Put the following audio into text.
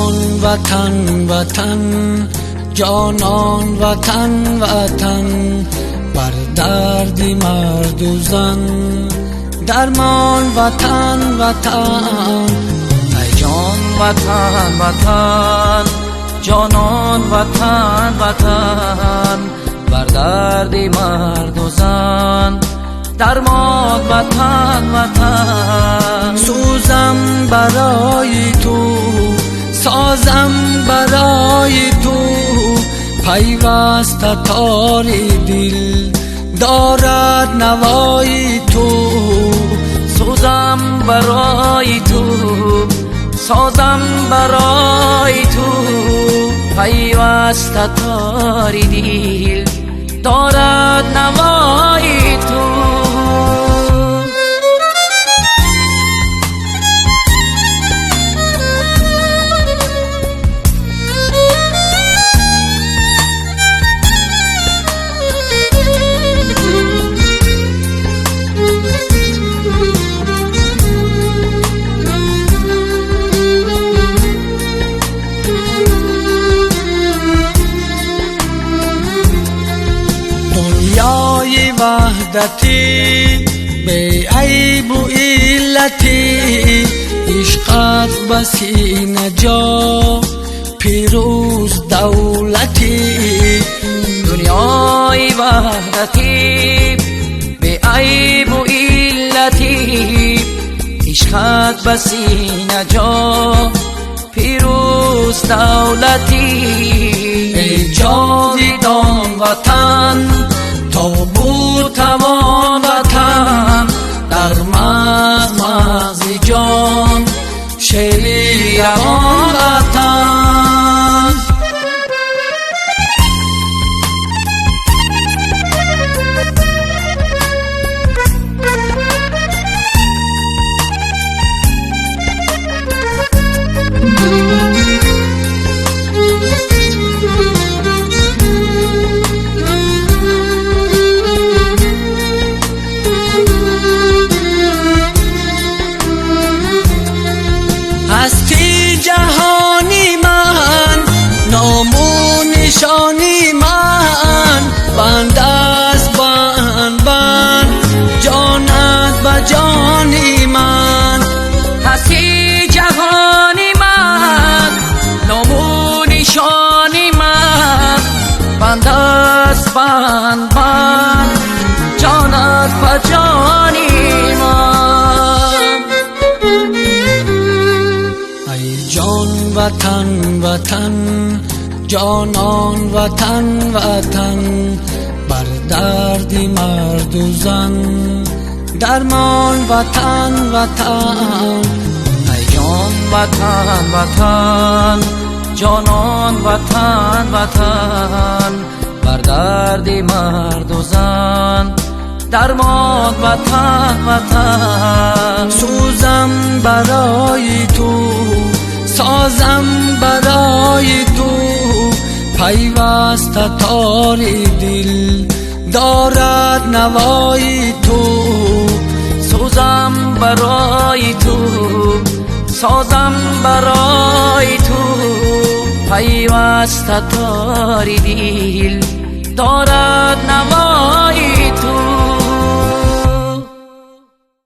Ҷон ватан ватан, ҷонон ватан ватан, бар дарди марду зан дармон ватан ватан. Эй ҷон ватан ватан, ҷонон ватан ватан, бар дарди марду зан дармон ватан ватан. Сӯзам барои ту, созам барои ту, пайваста тори дил дорад навои ту. Сӯзам барои ту, созам барои ту, пайваста тори дил дорад навои ту. Дунёи ваҳдатӣ беайбу иллатӣ, ишқат ба сина ҷо пирӯз давлатӣ. Дунёи ваҳдатӣ беайбу иллатӣ, ишқат ба сина ҷо пирӯз давлатӣ. Эй ҷовидон ватан, то буд тавон ватан, дар мағз мағзи ҷон шери равон ватан. Ҳастӣ ҷаҳони ман, ному нишони ман, банд аст банд банд ҷонат ба ҷони ман. Ҳастӣ ҷаҳони ман, ному нишони ман, банд аст банд банд ҷонат ба ҷони ман. Эй ҷон ватан ватан, ҷонон ватан ватан, бар дарди марду зан дармон ватан ватан. Эй ҷон ватан ватан, ҷонон ватан ватан, бар дарди марду зан дармон ватан ватан. Сӯзам барои ту, созам барои ту, пайваста тори дил дорад навои ту. Сӯзам барои ту, созам барои ту, пайваста тори дил дорад навои.